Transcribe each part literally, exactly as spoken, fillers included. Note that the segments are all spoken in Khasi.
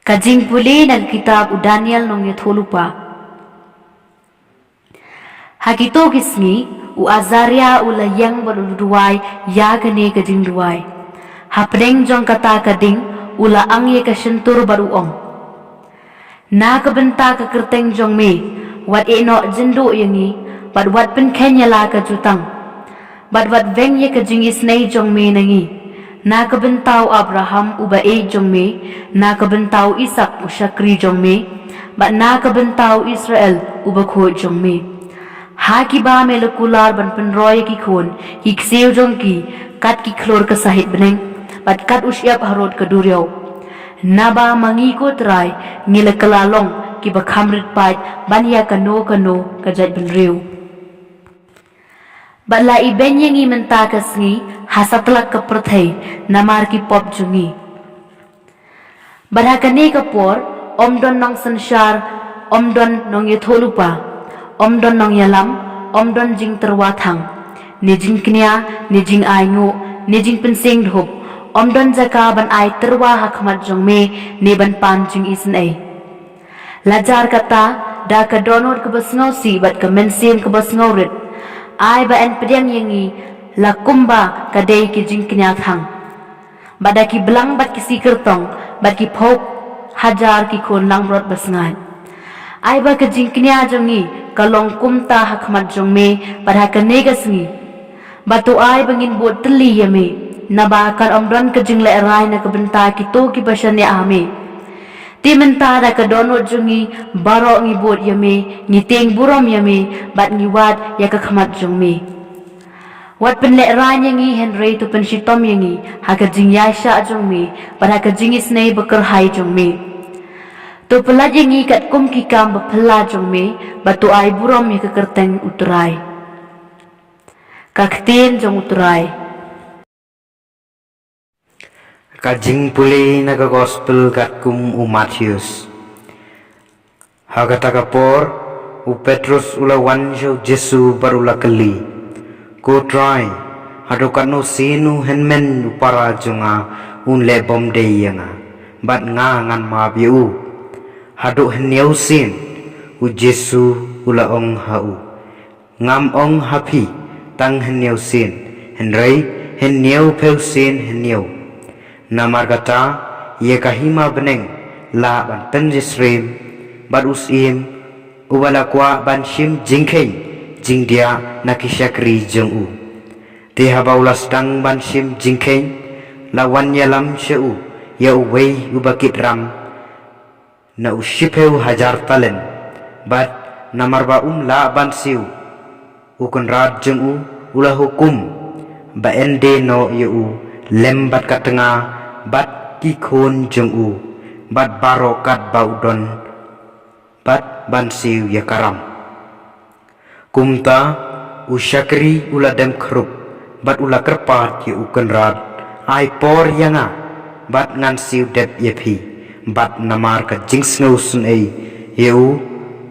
Ka jingpule na ka kitab u Daniel nongïathuhlypa. Ha kito ki sngi, u Azaria u la ïeng bad u la duwai ïa kane ka jingduwai. Hapdeng jong kata ka ding, u la ang ïa ka shyntur bad u ong: Na ka bynta ka kyrteng jong me, wat ïeh noh jynduh ïa ngi, bad wat pynkheiñ ïa la ka jutang, bad wat weng ïa ka jingisynei jong me na ngi, na ka bynta u Abraham uba ïeit jong me, na ka bynta u Isaak u shakri jong me, bad na ka bynta u Israel uba khuid jong me. Ha kiba me la kular ban pynroi ïa ki khun, ki ksiew jong ki, kat ki khlur ka sahit bneng, bad kat u shyiap harud ka duriaw. Naba ma ngi ko Trai, ngi la kylla long kiba kham rit paid ban ïa kano kano ka jaitbynriew. Bad la ibeiñ ïa ngi mynta ka sngi ha satlak ka pyrthei namar ki pop jong ngi. Bad ha kane ka por, ym don nongsynshar, ym don nongïathuhlypa, ym don nongïalam, ym don jingtyrwa thang, ne jingkñia, ne jingainguh, ne jingpynsngewthuh, ym don jaka ban ai tyrwa ha khmat jong me, ne ban pan jingisynei. La jar kata, da ka dohnud kaba sngewsih bad ka mynsiem kaba sngewrit, ai ba yn pdiang ïa ngi la kumba ka dei ki jingkñia thang. Bad da ki blang bad ki sngi kyrtong, bad ki phew hajar ki khun langbrot basngaid. Ai ba ka jingkñia jong ngi ka long kumta ha khmat jong me, bad ha kane ka sngi. Bad to ai ba ngin bud tylli ïa me, naba kan ym don ka jinglehrain na ka bynta kito kiba shaniah ha me. Te mynta da ka dohnud jong ngi baroh ngi bud ïa me, ngi tieng burom ïa me, bad ngi wad ïa ka khmat jong me. Wat pynlehrain ïa ngi hynrei to pynshitom ïa ngi ha ka jingïaishah jong me, bad ha ka jingisynei bakyrhai jong me. To pyllait ïa ngi katkum ki kam baphylla jong me, bad to ai burom ïa ka kyrteng u Trai. Ka ktien jong u Trai. Ka jingpule na ka gospel katkum u Mathaios. Ha kata ka por, u Petros u la wan sha u Jisu bad u la kylli: Ko Trai, haduh katno sien u hynmen u para jong nga un leh bymdei ïa nga, bad nga ngan map ïa u? Haduh hynñiew sien? U Jisu u la ong ha u: Ngam ong ha phi tang hynñiew sien, hynrei hynñiew phew sien hynñiew. Namar kata, ïa ka hima bneng lah ban pynjynsyriem, bad u syiem uba la kwah ban shim jingkheiñ jingdiah na ki shakri jong u. Te haba u la sdang ban shim jingkheiñ, la wan ïalam sha u ïa uwei uba kit ram na u shiphew hajar talent, bad namar ba um lah ban siew, u kynrad jong u u la hukum ba yn die noh ïa u lem bad ka tnga bad ki khun jong u, bad baroh katba u don, bad ban siew ïa ka ram. Kumta, u shakri u la dem khrup, bad u la kyrpad ïa u kynrad: Ai por ïa nga, bad ngan siew dep ïa phi. Bad namar ka jingsngewsynei ïa u,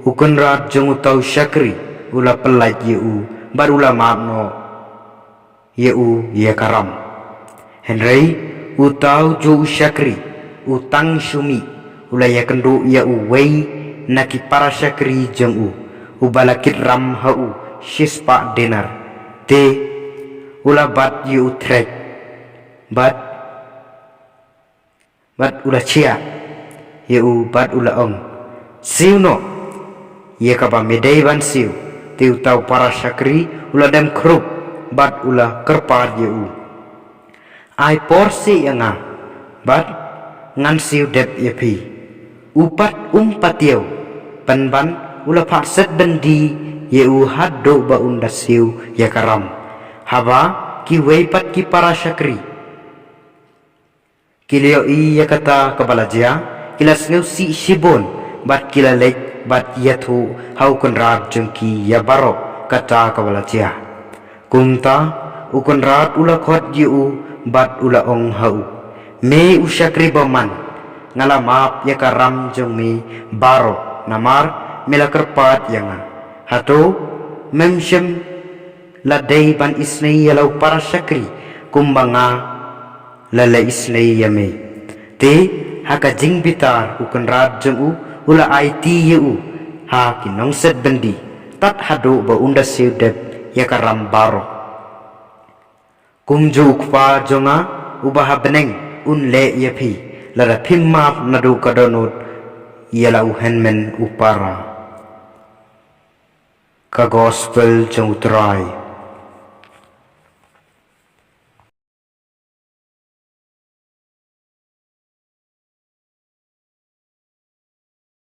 u kynrad jong uta u shakri u la pyllait ïa u, bad u la map noh ïa u ïa ka ram. Hynrei uta u juh u shakri, u tang shu mih, u la ïakynduh ïa uwei na ki para shakri jong u, uba la kit ram ha u shispah denar. Te u la bat ïa u threk, bad bad u la chiah ïa u, bad u la ong: Siew noh ïa kaba me dei ban siew. Te uta u para shakri u la dem khrup, bad u la kyrpad ïa u: Ai por seh ïa nga, bad ngan siew dep ïa phi. U pat um pat ïew, pynban u la phah set byndi ïa u haduh ba un da siew ïa ka ram. Haba kiwei pat ki para shakri ki la ïohi ïa kata kaba la jia, ki la sngewsih shibun, bad ki la leit bad ïathuh ha u kynrad jong ki ïa baroh kata kaba la jia. Kumta u kynrad u la khot ïa u, bad u la ong ha u: Me u shakri bymman, nga la map ïa ka ram jong me baroh, namar me la kyrpad ïa nga. Hato mem shym la dei ban isynei ïa la u para shakri kumba nga la leh isynei ïa me? Te Ha ka jingbitar u kynrad jong u u la aiti ïa u ha ki nongset byndi, tad haduh ba un da siew dep ïa ka ram baroh. Kumjuh u Kpa jong nga uba ha bneng un leh ïa phi, lada phim map naduh ka dohnud ïa la u hynmen u para. Ka Gospel jong u Trai.